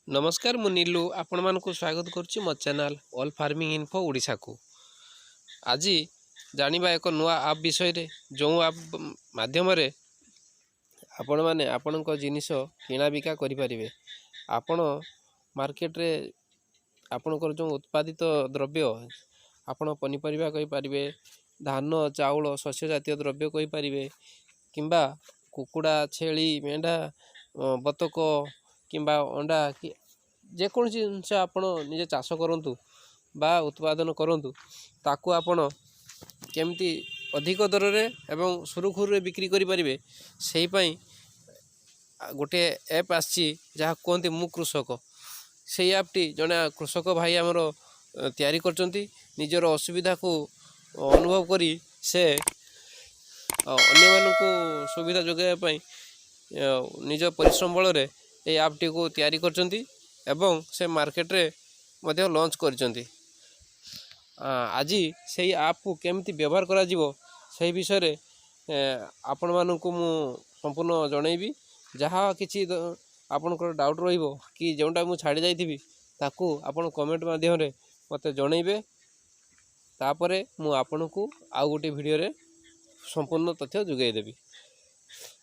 ନମସ୍କାର, ମୁଁ ନିଲୁ ଆପଣମାନଙ୍କୁ ସ୍ୱାଗତ କରୁଛି ମୋ ଚ୍ୟାନେଲ୍ ଅଲ୍ ଫାର୍ମିଂ ଇନଫୋ ଓଡ଼ିଶାକୁ। ଆଜି ଜାଣିବା ଏକ ନୂଆ ଆପ୍ ବିଷୟରେ, ଯେଉଁ ଆପ୍ ମାଧ୍ୟମରେ ଆପଣମାନେ ଆପଣଙ୍କ ଜିନିଷ କିଣାବିକା କରିପାରିବେ। ଆପଣ ମାର୍କେଟରେ ଆପଣଙ୍କର ଯେଉଁ ଉତ୍ପାଦିତ ଦ୍ରବ୍ୟ, ଆପଣ ପନିପରିବା କହିପାରିବେ, ଧାନ, ଚାଉଳ, ଶସ୍ୟ ଜାତୀୟ ଦ୍ରବ୍ୟ କହିପାରିବେ କିମ୍ବା କୁକୁଡ଼ା, ଛେଳି, ମେଣ୍ଢା, ବତକ କିମ୍ବା ଅଣ୍ଡା କି ଯେକୌଣସି ଜିନିଷ ଆପଣ ନିଜେ ଚାଷ କରନ୍ତୁ ବା ଉତ୍ପାଦନ କରନ୍ତୁ, ତାକୁ ଆପଣ କେମିତି ଅଧିକ ଦରରେ ଏବଂ ସୁରୁଖୁରୁରେ ବିକ୍ରି କରିପାରିବେ, ସେଇ ପାଇଁ ଗୋଟିଏ ଆପ୍ ଆସିଛି, ଯାହା କୁହନ୍ତି ମୁଁ କୃଷକ। ସେଇ ଆପ୍ଟି ଜଣେ କୃଷକ ଭାଇ ଆମର ତିଆରି କରିଛନ୍ତି। ନିଜର ଅସୁବିଧାକୁ ଅନୁଭବ କରି ସେ ଅନ୍ୟମାନଙ୍କୁ ସୁବିଧା ଯୋଗାଇବା ପାଇଁ ନିଜ ପରିଶ୍ରମ ବଳରେ ଏଇ ଆପ୍ଟିକୁ ତିଆରି କରିଛନ୍ତି ଏବଂ ସେ ମାର୍କେଟରେ ମଧ୍ୟ ଲଞ୍ଚ କରିଛନ୍ତି। ଆଜି ସେଇ ଆପ୍କୁ କେମିତି ବ୍ୟବହାର କରାଯିବ, ସେହି ବିଷୟରେ ଆପଣମାନଙ୍କୁ ମୁଁ ସମ୍ପୂର୍ଣ୍ଣ ଜଣେଇବି। ଯାହା କିଛି ଆପଣଙ୍କର ଡାଉଟ୍ ରହିବ କି ଯେଉଁଟା ମୁଁ ଛାଡ଼ି ଯାଇଥିବି, ତାକୁ ଆପଣ କମେଣ୍ଟ ମାଧ୍ୟମରେ ମୋତେ ଜଣେଇବେ। ତାପରେ ମୁଁ ଆପଣଙ୍କୁ ଆଉ ଗୋଟିଏ ଭିଡ଼ିଓରେ ସମ୍ପୂର୍ଣ୍ଣ ତଥ୍ୟ ଯୋଗାଇ ଦେବି।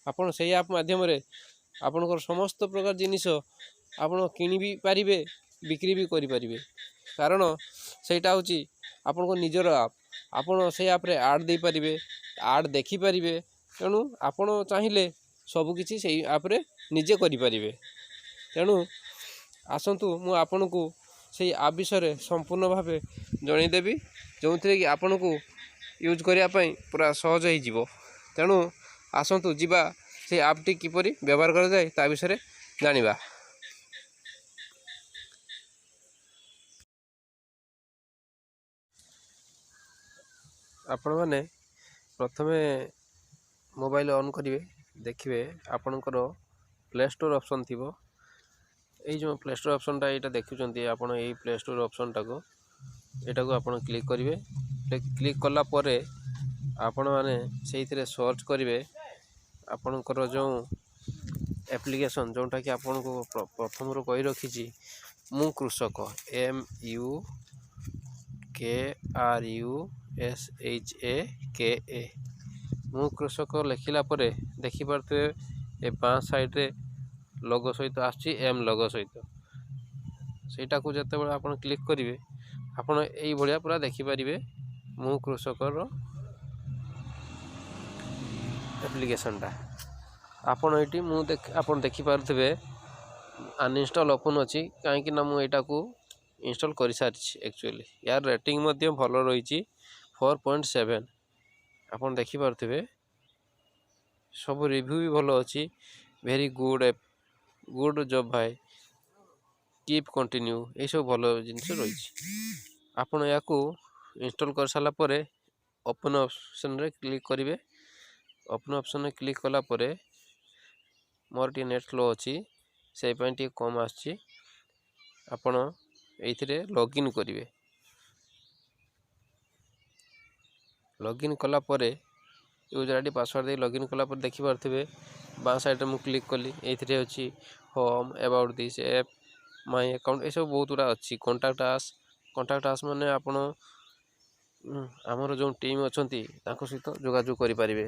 ଆପଣ ସେଇ ଆପ୍ ମାଧ୍ୟମରେ ଆପଣଙ୍କର ସମସ୍ତ ପ୍ରକାର ଜିନିଷ ଆପଣ କିଣି ବି ପାରିବେ, ବିକ୍ରି ବି କରିପାରିବେ, କାରଣ ସେଇଟା ହେଉଛି ଆପଣଙ୍କ ନିଜର ଆପ୍। ଆପଣ ସେଇ ଆପ୍ରେ ଆଡ଼୍ ଦେଇପାରିବେ, ଆଡ଼୍ ଦେଖିପାରିବେ। ତେଣୁ ଆପଣ ଚାହିଁଲେ ସବୁକିଛି ସେଇ ଆପ୍ରେ ନିଜେ କରିପାରିବେ। ତେଣୁ ଆସନ୍ତୁ, ମୁଁ ଆପଣଙ୍କୁ ସେଇ ଆପ୍ ବିଷୟରେ ସମ୍ପୂର୍ଣ୍ଣ ଭାବେ ଜଣାଇଦେବି, ଯେଉଁଥିରେ କି ଆପଣଙ୍କୁ ୟୁଜ୍ କରିବା ପାଇଁ ପୁରା ସହଜ ହେଇଯିବ। ତେଣୁ ଆସନ୍ତୁ ଯିବା, ସେଇ ଆପ୍ଟି କିପରି ବ୍ୟବହାର କରାଯାଏ ତା ବିଷୟରେ ଜାଣିବା। ଆପଣମାନେ ପ୍ରଥମେ ମୋବାଇଲ ଅନ୍ କରିବେ। ଦେଖିବେ ଆପଣଙ୍କର ପ୍ଲେ ଷ୍ଟୋର୍ ଅପସନ୍ ଥିବ। ଏଇ ଯେଉଁ ପ୍ଲେ ଷ୍ଟୋର୍ ଅପସନ୍ଟା ଏଇଟା ଦେଖୁଛନ୍ତି ଆପଣ, ଏଇ ପ୍ଲେ ଷ୍ଟୋର୍ ଅପସନ୍ଟାକୁ, ଏଇଟାକୁ ଆପଣ କ୍ଲିକ୍ କରିବେ। କ୍ଲିକ୍ କଲା ପରେ ଆପଣମାନେ ସେଇଥିରେ ସର୍ଚ୍ଚ କରିବେ ଆପଣଙ୍କର ଯେଉଁ ଆପ୍ଲିକେସନ୍, ଯେଉଁଟାକି ଆପଣଙ୍କୁ ପ୍ରଥମରୁ କହି ରଖିଛି, ମୁଁ କୃଷକ, MUKRUSHAKA। ମୁଁ କୃଷକ ଲେଖିଲା ପରେ ଦେଖିପାରୁଥିବେ, ଏ ବାଁ ସାଇଡ଼୍ରେ ଲୋଗୋ ସହିତ ଆସୁଛି, ଏମ୍ ଲୋଗୋ ସହିତ। ସେଇଟାକୁ ଯେତେବେଳେ ଆପଣ କ୍ଲିକ୍ କରିବେ, ଆପଣ ଏଇଭଳିଆ ପୁରା ଦେଖିପାରିବେ ମୁଁ କୃଷକର ଆପ୍ଲିକେସନ୍ଟା। ଆପଣ ଏଇଠି ମୁଁ ଦେଖ ଆପଣ ଦେଖିପାରୁଥିବେ ଅନଇନଷ୍ଟଲ୍ ଓପନ୍ ଅଛି, କାହିଁକି ନା ମୁଁ ଏଇଟାକୁ ଇନଷ୍ଟଲ୍ କରିସାରିଛି। ଆକ୍ଚୁଆଲି ୟାର ରେଟିଂ ମଧ୍ୟ ଭଲ ରହିଛି, 4.7। ଆପଣ ଦେଖିପାରୁଥିବେ ସବୁ ରିଭ୍ୟୁ ବି ଭଲ ଅଛି। Very good app, good job ଭାଇ, କିପ୍ କଣ୍ଟିନ୍ୟୁ, ଏଇସବୁ ଭଲ ଜିନିଷ ରହିଛି। ଆପଣ ଏହାକୁ ଇନଷ୍ଟଲ୍ କରିସାରିଲା ପରେ ଓପନ୍ ଅପସନ୍ରେ କ୍ଲିକ୍ କରିବେ। ଓପନ୍ ଅପସନ୍ରେ କ୍ଲିକ୍ କଲା ପରେ, ମୋର ଟିକେ ନେଟ୍ ସ୍ଲୋ ଅଛି, ସେଇ ପାଇଁ ଟିକେ କମ୍ ଆସୁଛି। ଆପଣ ଏଇଥିରେ ଲଗ୍ଇନ୍ କରିବେ। ଲଗ୍ଇନ୍ କଲା ପରେ, ୟୁଜର୍ I D password ଦେଇ ଲଗ୍ଇନ୍ କଲା ପରେ ଦେଖିପାରୁଥିବେ, ବାଁ ସାଇଡ଼୍ରେ ମୁଁ କ୍ଲିକ୍ କଲି, ଏଇଥିରେ ଅଛି home, about this app, my account, ଏସବୁ ବହୁତ ଗୁଡ଼ା ଅଛି। କଣ୍ଟାକ୍ଟ ଆସ୍, କଣ୍ଟାକ୍ଟ ଆସ୍ ମାନେ ଆପଣ ଆମର ଯେଉଁ ଟିମ୍ ଅଛନ୍ତି, ତାଙ୍କ ସହିତ ଯୋଗାଯୋଗ କରିପାରିବେ।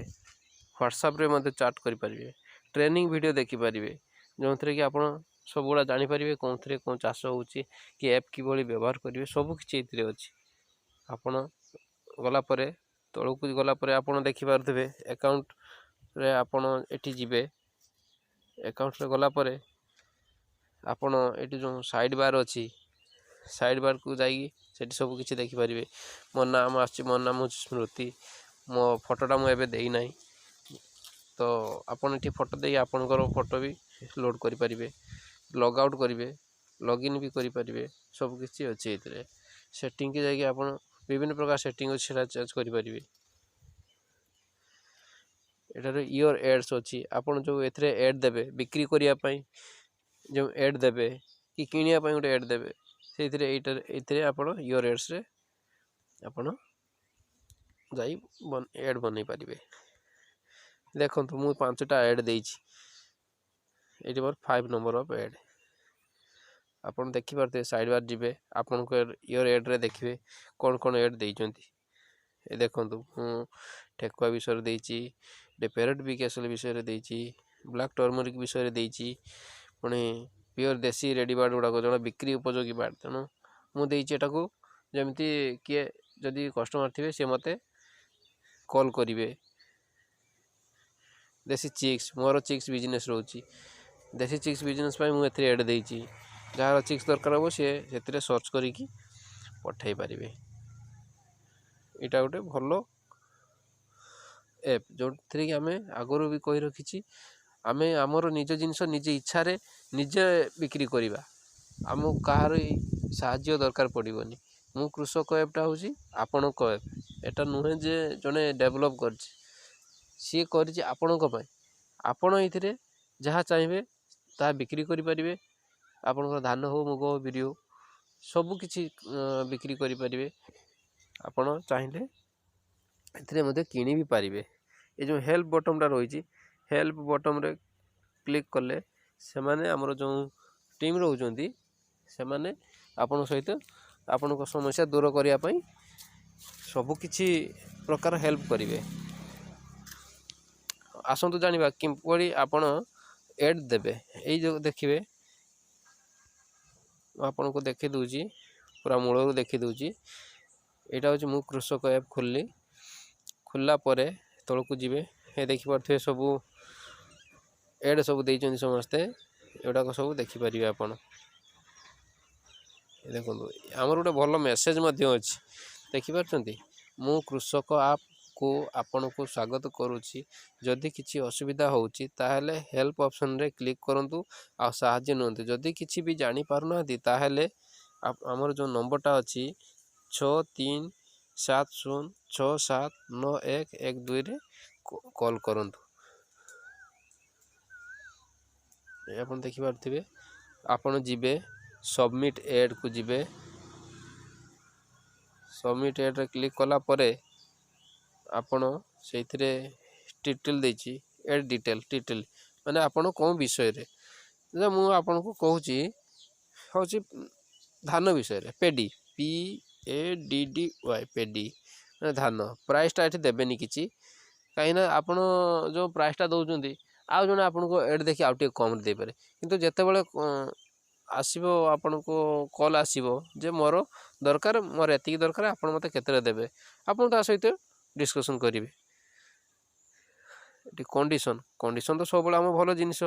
ହ୍ୱାଟ୍ସଆପ୍ରେ ମଧ୍ୟ ଚାଟ୍ କରିପାରିବେ। ଟ୍ରେନିଂ ଭିଡ଼ିଓ ଦେଖିପାରିବେ, ଯେଉଁଥିରେ କି ଆପଣ ସବୁଗୁଡ଼ା ଜାଣିପାରିବେ, କେଉଁଥିରେ କେଉଁ ଚାଷ ହେଉଛି କି ଆପ୍ କିଭଳି ବ୍ୟବହାର କରିବେ, ସବୁ କିଛି ଏଥିରେ ଅଛି। ଆପଣ ଗଲା ପରେ, ତଳକୁ ଗଲା ପରେ ଆପଣ ଦେଖିପାରୁଥିବେ ଆକାଉଣ୍ଟରେ ଆପଣ ଏଠି ଯିବେ। ଆକାଉଣ୍ଟରେ ଗଲା ପରେ ଆପଣ ଏଠି ଯେଉଁ ସାଇଡ଼୍ ବାର୍ ଅଛି, ସାଇଡ଼୍ ବାର୍କୁ ଯାଇକି ସେଠି ସବୁ କିଛି ଦେଖିପାରିବେ। ମୋ ନାମ ଆସୁଛି, ମୋ ନାମ ହେଉଛି ସ୍ମୃତି। ମୋ ଫଟୋଟା ମୁଁ ଏବେ ଦେଇନାହିଁ, ତ ଆପଣ ଏଠି ଫଟୋ ଦେଇ ଆପଣଙ୍କର ଫଟୋ ବି ଲୋଡ଼୍ କରିପାରିବେ, ଲଗ୍ ଆଉଟ୍ କରିବେ, ଲଗ୍ଇନ୍ ବି କରିପାରିବେ, ସବୁ କିଛି ଅଛି ଏଥିରେ। ସେଟିଂକି ଯାଇକି ଆପଣ ବିଭିନ୍ନ ପ୍ରକାର ସେଟିଂ ଅଛି, ସେଇଟା ଚେଞ୍ଜ କରିପାରିବେ। ଏଠାରେ your AIDS ଅଛି। ଆପଣ ଯେଉଁ ଏଥିରେ ଆଡ଼୍ ଦେବେ, ବିକ୍ରି କରିବା ପାଇଁ ଯେଉଁ ଆଡ଼୍ ଦେବେ କି କିଣିବା ପାଇଁ ଗୋଟେ ଆଡ଼୍ ଦେବେ, ସେଇଥିରେ ଏଇଟାରେ ଏଇଥିରେ ଆପଣ your ଏଡ୍ସରେ ଆପଣ ଯାଇ ଆଡ଼୍ ବନେଇ ପାରିବେ। ଦେଖନ୍ତୁ, ମୁଁ 5ଟା ଆଡ଼୍ ଦେଇଛି। ଏଇଠି ମୋର 5 ନମ୍ବର ଅଫ୍ ଆଡ଼୍। ଆପଣ ଦେଖିପାରୁଥିବେ, ସାଇଡ଼୍ ବାର୍ ଯିବେ, ଆପଣଙ୍କ ୟର୍ ଏଡ଼୍ରେ ଦେଖିବେ କ'ଣ କ'ଣ ଏଡ଼୍ ଦେଇଛନ୍ତି। ଏ ଦେଖନ୍ତୁ, ମୁଁ ଠେକୁଆ ବିଷୟରେ ଦେଇଛି, ପ୍ୟାରେଟ୍ ବିକ୍ ବିଷୟରେ ଦେଇଛି, ବ୍ଲାକ୍ ଟର୍ମରିକ୍ ବିଷୟରେ ଦେଇଛି, ପୁଣି ପିଓର ଦେଶୀ ରେଡ଼ି ବାର୍ଡ଼ ଗୁଡ଼ାକ ଜଣେ ବିକ୍ରି ଉପଯୋଗୀ ବାର୍ଡ଼। ତେଣୁ ମୁଁ ଦେଇଛି ଏଟାକୁ, ଯେମିତି କିଏ ଯଦି କଷ୍ଟମର୍ ଥିବେ, ସେ ମୋତେ କଲ୍ କରିବେ। ଦେଶୀ ଚିକ୍ସ, ମୋର ଚିକ୍ସ ବିଜନେସ୍ ରହୁଛି। ଦେଶୀ ଚିକ୍ସ ବିଜନେସ୍ ପାଇଁ ମୁଁ ଏଥିରେ ଏଡ଼୍ ଦେଇଛି। ଯାହାର ଚିକ୍ସ ଦରକାର ହେବ, ସିଏ ସେଥିରେ ସର୍ଚ୍ଚ କରିକି ପଠାଇ ପାରିବେ। ଏଇଟା ଗୋଟେ ଭଲ ଆପ୍, ଯେଉଁଥିରେ କି ଆମେ ଆଗରୁ ବି କହି ରଖିଛି, ଆମେ ଆମର ନିଜ ଜିନିଷ ନିଜେ ଇଚ୍ଛାରେ ନିଜେ ବିକ୍ରି କରିବା, ଆମକୁ କାହାର ସାହାଯ୍ୟ ଦରକାର ପଡ଼ିବନି। ମୁଁ କୃଷକ ଆପ୍ଟା ହେଉଛି ଆପଣଙ୍କ ଆପ୍। ଏଟା ନୁହେଁ ଯେ ଜଣେ ଡେଭଲପ୍ କରିଛି, ସିଏ କରିଛି ଆପଣଙ୍କ ପାଇଁ। ଆପଣ ଏଇଥିରେ ଯାହା ଚାହିଁବେ ତାହା ବିକ୍ରି କରିପାରିବେ। ଆପଣଙ୍କର ଧାନ ହଉ, ମୁଗ ହଉ, ବିରି ହଉ, ସବୁକିଛି ବିକ୍ରି କରିପାରିବେ। ଆପଣ ଚାହିଁଲେ ଏଥିରେ ମଧ୍ୟ କିଣି ବି ପାରିବେ। ଏ ଯେଉଁ ହେଲ୍ପ ବଟନ୍ଟା ରହିଛି, ହେଲ୍ପ ବଟନ୍ରେ କ୍ଲିକ୍ କଲେ ସେମାନେ, ଆମର ଯେଉଁ ଟିମ୍ ରହୁଛନ୍ତି, ସେମାନେ ଆପଣଙ୍କ ସହିତ ଆପଣଙ୍କ ସମସ୍ୟା ଦୂର କରିବା ପାଇଁ ସବୁକିଛି ପ୍ରକାର ହେଲ୍ପ କରିବେ। ଆସନ୍ତୁ ଜାଣିବା କିପରି ଆପଣ ଏଡ଼୍ ଦେବେ। ଏଇ ଯେଉଁ ଦେଖିବେ, ମୁଁ ଆପଣଙ୍କୁ ଦେଖାଇ ଦେଉଛି, ପୁରା ମୂଳରୁ ଦେଖାଇ ଦେଉଛି। ଏଇଟା ହେଉଛି ମୁଁ କୃଷକ ଆପ୍ ଖୋଲିଲି। ଖୋଲିଲା ପରେ ତଳକୁ ଯିବେ, ଏ ଦେଖିପାରୁଥିବେ ସବୁ ଏଡ଼୍ ସବୁ ଦେଇଛନ୍ତି ସମସ୍ତେ। ଏଗୁଡ଼ାକ ସବୁ ଦେଖିପାରିବେ ଆପଣ। ଦେଖନ୍ତୁ, ଆମର ଗୋଟେ ଭଲ ମେସେଜ୍ ମଧ୍ୟ ଅଛି, ଦେଖିପାରୁଛନ୍ତି? ମୁଁ କୃଷକ ଆପ୍କୁ ଆପଣଙ୍କୁ ସ୍ୱାଗତ କରୁଛି। ଯଦି କିଛି ଅସୁବିଧା ହେଉଛି, ତାହେଲେ ହେଲ୍ପ ଅପସନ୍ରେ କ୍ଲିକ୍ କରନ୍ତୁ ଆଉ ସାହାଯ୍ୟ ନିଅନ୍ତୁ। ଯଦି କିଛି ବି ଜାଣିପାରୁନାହାନ୍ତି, ତାହେଲେ ଆମର ଯେଉଁ ନମ୍ବରଟା ଅଛି, 6370679112ରେ କଲ୍ କରନ୍ତୁ। ଆପଣ ଦେଖିପାରୁଥିବେ, ଆପଣ ଯିବେ, ସବମିଟ୍ ଏଡ଼୍କୁ ଯିବେ। ସବମିଟ୍ ଏଡ଼୍ରେ କ୍ଲିକ୍ କଲା ପରେ ଆପଣ ସେଇଥିରେ ଟିଟଲ୍ ଦେଇଛି, ଏଡ଼୍ ଡିଟେଲ୍। ଟିଟଲ୍ ମାନେ ଆପଣ କେଉଁ ବିଷୟରେ, ମୁଁ ଆପଣଙ୍କୁ କହୁଛି ହେଉଛି ଧାନ ବିଷୟରେ, paddy, PADDY, paddy ମାନେ ଧାନ। ପ୍ରାଇସ୍ଟା ଏଠି ଦେବେନି କିଛି, କାହିଁକିନା ଆପଣ ଯେଉଁ ପ୍ରାଇସ୍ଟା ଦେଉଛନ୍ତି, ଆଉ ଜଣେ ଆପଣଙ୍କୁ ଏଡ଼୍ ଦେଖି ଆଉ ଟିକେ କମ୍ରେ ଦେଇପାରେ। କିନ୍ତୁ ଯେତେବେଳେ ଆସିବ, ଆପଣଙ୍କୁ କଲ୍ ଆସିବ ଯେ ମୋର ଦରକାର, ମୋର ଏତିକି ଦରକାର, ଆପଣ ମୋତେ କେତେରେ ଦେବେ, ଆପଣ ତା ସହିତ ଡିସ୍କସନ୍ କରିବେ। ଏଠି କଣ୍ଡିସନ୍, କଣ୍ଡିସନ୍ ତ ସବୁବେଳେ ଆମ ଭଲ ଜିନିଷ,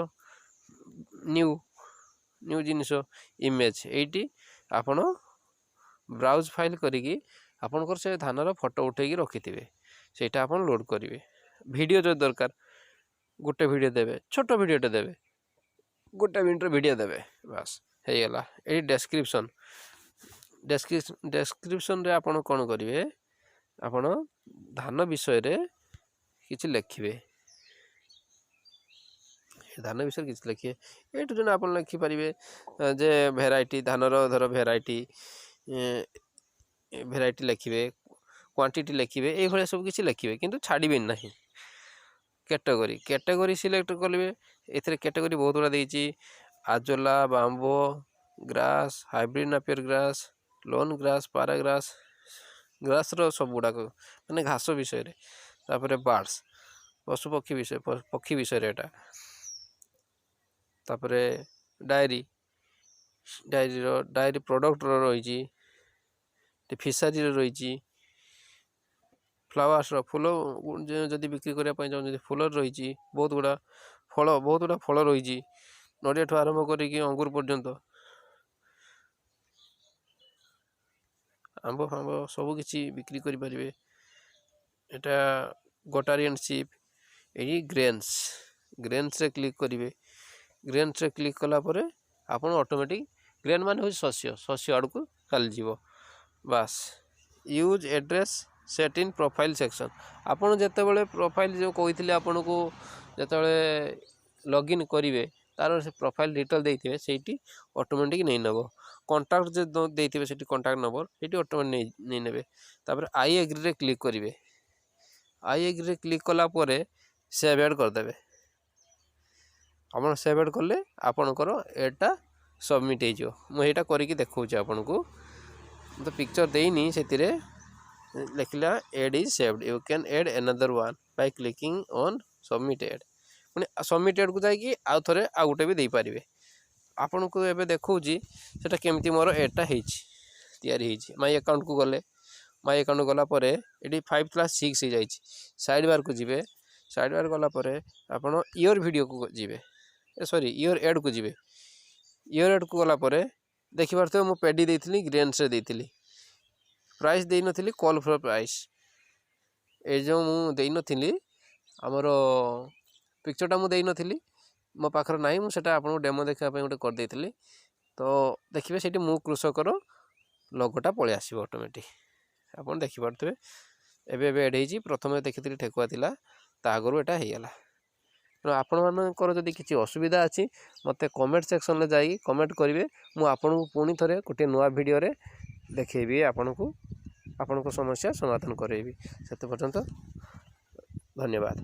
ନ୍ୟୁ ନ୍ୟୁ ଜିନିଷ। ଇମେଜ୍, ଏଇଠି ଆପଣ ବ୍ରାଉଜ୍ ଫାଇଲ୍ କରିକି ଆପଣଙ୍କର ସେ ଧାନର ଫଟୋ ଉଠେଇକି ରଖିଥିବେ, ସେଇଟା ଆପଣ ଲୋଡ଼୍ କରିବେ। ଭିଡ଼ିଓ ଯଦି ଦରକାର, ଗୋଟେ ଭିଡ଼ିଓ ଦେବେ, ଛୋଟ ଭିଡ଼ିଓଟେ ଦେବେ, ଗୋଟେ ମିନିଟ୍ର ଭିଡ଼ିଓ ଦେବେ, ବାସ୍ ହେଇଗଲା। ଏଇଠି ଡେସ୍କ୍ରିପସନ୍, ଡେସ୍କ୍ରିପସନ୍ରେ ଆପଣ କ'ଣ କରିବେ? ଆପଣ ଧାନ ବିଷୟରେ କିଛି ଲେଖିବେ। ଧାନ ବିଷୟରେ କିଛି ଲେଖିବେ ଏଇଠୁ ଜଣେ ଆପଣ ଲେଖିପାରିବେ ଯେ ଭେରାଇଟି ଧାନର, ଧର ଭେରାଇଟି, ଭେରାଇଟି ଲେଖିବେ, କ୍ୱାଣ୍ଟିଟି ଲେଖିବେ, ଏଇଭଳିଆ ସବୁ କିଛି ଲେଖିବେ, କିନ୍ତୁ ଛାଡ଼ିବେନି ନାହିଁ। କ୍ୟାଟେଗୋରୀ, କ୍ୟାଟେଗୋରୀ ସିଲେକ୍ଟ କରିବେ। ଏଥିରେ କ୍ୟାଟେଗୋରୀ ବହୁତ ଗୁଡ଼ା ଦେଇଛି: azolla, bamboo, grass, hybrid napier grass, lawn grass, paragrass, ଗ୍ରାସ୍ର ସବୁ ଗୁଡ଼ାକ, ମାନେ ଘାସ ବିଷୟରେ। ତାପରେ ବାର୍ଡ଼ସ୍, ପଶୁପକ୍ଷୀ ବିଷୟ, ପକ୍ଷୀ ବିଷୟରେ ଏଇଟା। ତାପରେ ଡାଏରୀ, ଡାଏରୀର, ଡାଏରୀ ପ୍ରଡ଼କ୍ଟର ରହିଛି, ଫିସାରୀର ରହିଛି, ଫ୍ଲାୱାର୍ସର, ଫୁଲ ଯଦି ବିକ୍ରି କରିବା ପାଇଁ ଚାହୁଁଛନ୍ତି, ଫୁଲର ରହିଛି, ବହୁତ ଗୁଡ଼ା ଫଳ, ବହୁତ ଗୁଡ଼ା ଫଳ ରହିଛି, ନଡ଼ିଆଠୁ ଆରମ୍ଭ କରିକି ଅଙ୍ଗୁର ପର୍ଯ୍ୟନ୍ତ, ଆମ୍ବ ଫାମ୍ବ ସବୁ କିଛି ବିକ୍ରି କରିପାରିବେ। ଏଇଟା ଗୋଟାରୀ ଆଣ୍ଡ ସିପ୍। ଏଇ ଗ୍ରେନ୍ସ, ଗ୍ରେନ୍ସରେ କ୍ଲିକ୍ କରିବେ। ଗ୍ରେନ୍ସରେ କ୍ଲିକ୍ କଲା ପରେ ଆପଣ ଅଟୋମେଟିକ୍, ଗ୍ରେନ୍ ମାନେ ହେଉଛି ଶସ୍ୟ, ଶସ୍ୟ ଆଡ଼କୁ ଚାଲିଯିବ। ବାସ୍, use address set in profile section। ଆପଣ ଯେତେବେଳେ ପ୍ରୋଫାଇଲ୍ ଯେଉଁ କହିଥିଲି ଆପଣଙ୍କୁ, ଯେତେବେଳେ ଲଗ୍ଇନ୍ କରିବେ, ତାର ସେ ପ୍ରୋଫାଇଲ୍ ଡିଟେଲ୍ ଦେଇଥିବେ, ସେଇଠି ଅଟୋମେଟିକ୍ ନେଇ ନେବ। କଣ୍ଟାକ୍ଟ ଯେ ଦେଇଥିବେ ସେଠି, କଣ୍ଟାକ୍ଟ ନମ୍ବର ସେଇଠି ଅଟୋମେଟିକ୍ ନେଇ ନେବେ। ତାପରେ I ଏଗ୍ରିରେ କ୍ଲିକ୍ କରିବେ। I ଏଗ୍ରିରେ କ୍ଲିକ୍ କଲା ପରେ ସେଭ୍ ଆଡ଼୍ କରିଦେବେ। ଆପଣ ସେଭ୍ ଆଡ଼୍ କଲେ ଆପଣଙ୍କର ଏଡ଼୍ଟା ସବମିଟ୍ ହେଇଯିବ। ମୁଁ ଏଇଟା କରିକି ଦେଖାଉଛି ଆପଣଙ୍କୁ। ମୁଁ ତ ପିକ୍ଚର୍ ଦେଇନି। ସେଥିରେ ଲେଖିଲା, "Ad is saved. You can add another one by clicking on submit ad." ପୁଣି ସବମିଟ୍ ଏଡ଼୍କୁ ଯାଇକି ଆଉ ଥରେ ଆଉ ଗୋଟେ ବି ଦେଇପାରିବେ। ଆପଣଙ୍କୁ ଏବେ ଦେଖାଉଛି ସେଇଟା କେମିତି ମୋର ଏଡ଼୍ଟା ହେଇଛି, ତିଆରି ହେଇଛି। ମାଇ ଆକାଉଣ୍ଟକୁ ଗଲେ, ମାଇ ଆକାଉଣ୍ଟକୁ ଗଲା ପରେ ଏଠି 5 ଥିଲା, 6 ହେଇଯାଇଛି। ସାଇଡ଼୍ ବାର୍କୁ ଯିବେ। ସାଇଡ଼୍ ବାର୍ ଗଲା ପରେ ଆପଣ your ଭିଡ଼ିଓକୁ ଯିବେ, ଏ ସରି, your ଏଡ଼୍କୁ ଯିବେ। Your ଏଡ଼୍କୁ ଗଲା ପରେ ଦେଖିପାରୁଥିବେ, ମୁଁ ପେଡ଼ି ଦେଇଥିଲି, ଗ୍ରେନ୍ସରେ ଦେଇଥିଲି, ପ୍ରାଇସ୍ ଦେଇନଥିଲି। କଲ୍ ଫର୍ ପ୍ରାଇସ୍ ଏ ଯେଉଁ ମୁଁ ଦେଇନଥିଲି, ଆମର ପିକ୍ଚରଟା ମୁଁ ଦେଇନଥିଲି, ମୋ ପାଖରେ ନାହିଁ। ମୁଁ ସେଇଟା ଆପଣଙ୍କୁ ଡେମୋ ଦେଖିବା ପାଇଁ ଗୋଟେ କରିଦେଇଥିଲି। ତ ଦେଖିବେ, ସେଇଠି ମୁଁ କୃଷକର ଲୋଗୋଟା ପଳେଇ ଆସିବ ଅଟୋମେଟିକ୍। ଆପଣ ଦେଖିପାରୁଥିବେ, ଏବେ ଏବେ ଏଡ଼୍ ହେଇଛି। ପ୍ରଥମେ ଦେଖିଥିଲି ଠେକୁଆ ଥିଲା, ତା ଆଗରୁ ଏଇଟା ହେଇଗଲା। ତେଣୁ ଆପଣମାନଙ୍କର ଯଦି କିଛି ଅସୁବିଧା ଅଛି, ମୋତେ କମେଣ୍ଟ ସେକ୍ସନରେ ଯାଇକି କମେଣ୍ଟ କରିବେ। ମୁଁ ଆପଣଙ୍କୁ ପୁଣି ଥରେ ଗୋଟିଏ ନୂଆ ଭିଡ଼ିଓରେ ଦେଖେଇବି ଆପଣଙ୍କୁ, ଆପଣଙ୍କ ସମସ୍ୟା ସମାଧାନ କରାଇବି। ସେତେ ପର୍ଯ୍ୟନ୍ତ ଧନ୍ୟବାଦ।